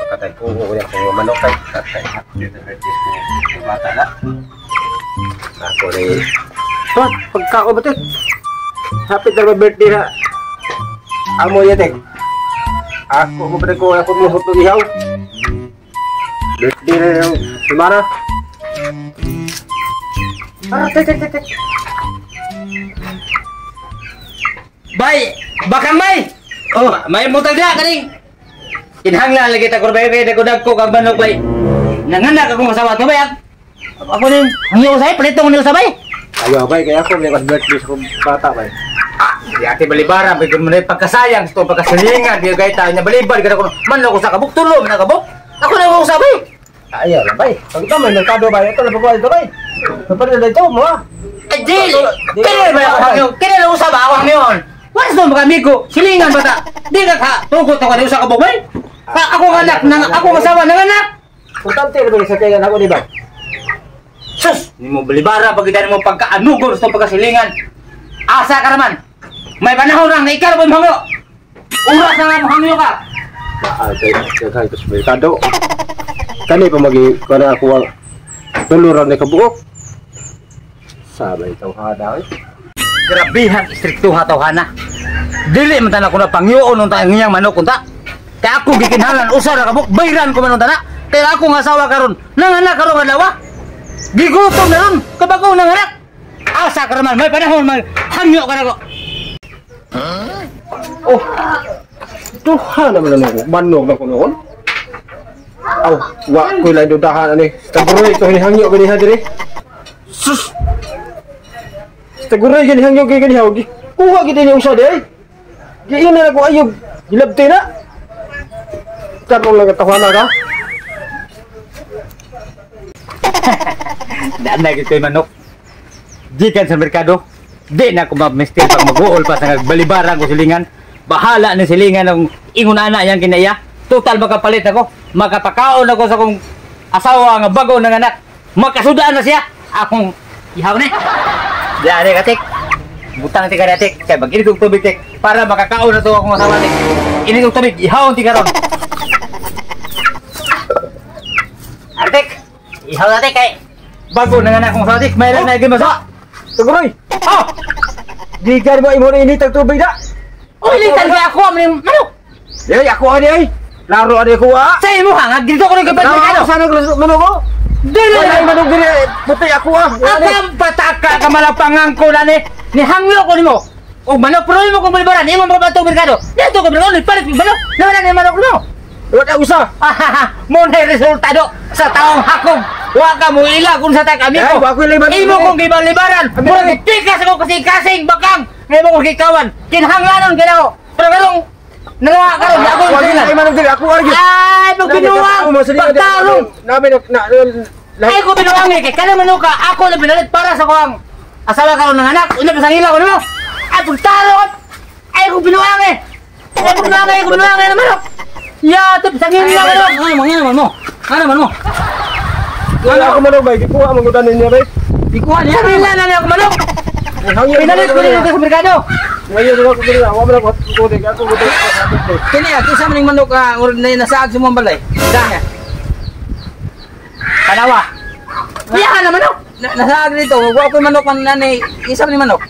Katay ko ko yan kung manok kay katay happy birthday ko bata na. Ako ni Tot, pagkako ba tek? Happy birthday na. Amo ya tek. Ako mo pa ko ako mo hotdog ihaw. Birthday na yung semana. Ah, tek tek tek. Bay, bakang bay. Oh, may mutang dia kaning. Kinahanglan lagi ta kurbay kay dagko kag manok bay. Nanganak akong asawa to bay. Ako ning hangyo usay palitong ni usabay. Ayaw bay kay ako may birthday sa akong bata bay. Ah, di ate balibara bay kun man pagkasayang sa pagkasilingan di gay ta nya balibad kada kuno manok usa ka buk tulo man ka buk. Ako na usabay. Ayaw lang bay. Pag ito may merkado bay, ito lang pagkuha dito bay. Papadala dito mo ah. Ay di. Kini ba ako hangyo? Kini lang usab ako hangyon. Wala sa mga amigo, silingan bata. Di ka ka tugot ako ni usa ka buk bay. Ako nga anak, nang ako asawa nanganak. Importante ra ba sa kaya ako di ba? Sus, nimo balibara pag mo pagkaanugor sa pagkasilingan. Asa ka naman. May panahon lang na ikaw mo hangyo. Oras na nga mo hangyo ka. Ah, kay kay sa merkado. Kani pa magi kana ako ang tulo ra ni kabuok. Sabay tawhana oy. Grabihan istriktuha tawhana. Dili man tan ako na pangyoon unta ang iyang manok unta. Kay ako gikinahanglan usa ra ka buok bayran ko man unta na. Kay ako nga asawa karon nanganak karon adlaw. Gigutom na ron kabago nanganak. Asa ka naman may panahon man hangyo ka nako. Oh. Tuha naman ako manok na ko noon. Aw, wa ko lang dudahan ani. Taguroy to ni hangyo gani ha dire. Sus. Taguroy gani hangyo gani ha. Kuha gid ni usa di ay. Giyon na ako ayog gilabti na. Karon lang tawana ka. Daan na gid koy manok. Gikan sa merkado, di na ko ma-mistake pag mag-uol pa sa nagbalibarang ko silingan. Bahala ni silingan ang ingon ana yang kinaiya. Total makapalit ako, makapakaon ako sa akong asawa nga bago ng anak. Makasudaan na siya. Akong ihaw ni. Diyan ka tik. Butang ti ka tik. Kay mag-init og tubig tik para makakaon na to akong asawa tik. Init og tubig, ihaw ti karon. Artik. Ihaw na tik kay bago ng anak akong asawa tik. May lang na gyud masa. Tuguroy. Oh. Gikan mo imo ni init ang tubig da. Oy, litan kay ako am manok. Dili ako ani ay. Laro ani ko ah. Sa imo ha, dito ko nagkapat merkado. Sana manok ko. Dili wala manok dili puti ako ah. Akang pataka ka malapangang ko na ni hangyo ko nimo. Og manok pero imo kong balibaran, imo mo ba merkado. Dito ko merkado, palit manok. Nawala ni manok mo. Wala usa. Mo na resultado sa taong hakong. Wa ka mo ila kung sa tag amigo. Imo kong gibalibaran. Murag tikas ako kasi kasing bakang. Imo kong gikawan. Kinahanglanon kay ako. Pero karong nalawa karon ako sila. Ay manok dili ako argi. Ay pagbinuang. Pagtarong. Namin na ay ko binuang kay kana manok ka ako na binalit para sa kuang asawa karon ng anak. Unya pasangila ko nimo. Ay pagtarong. Ay ko binuang eh. Ay binuang ay ko binuang na manok. Ya tip sangila ka manok. Ano man mo? Ano man mo? Wala ako manok bay. Gikuha man gud niya bay. Gikuha niya. Sangila na niya ako manok. Pinalit ko nito sa merkado. Ngayon ako dili, wa man ako kutik ako kutik. Kini ah, kinsa man ning manok or nasaag sa imong balay? Da. Panawa. Iya na manok. Nasaag dito, wa ko manok man nani, kinsa man ning manok?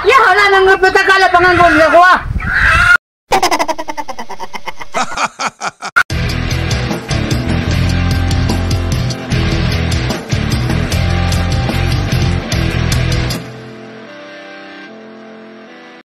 Ya wala nang patakala panganggon nga kuha.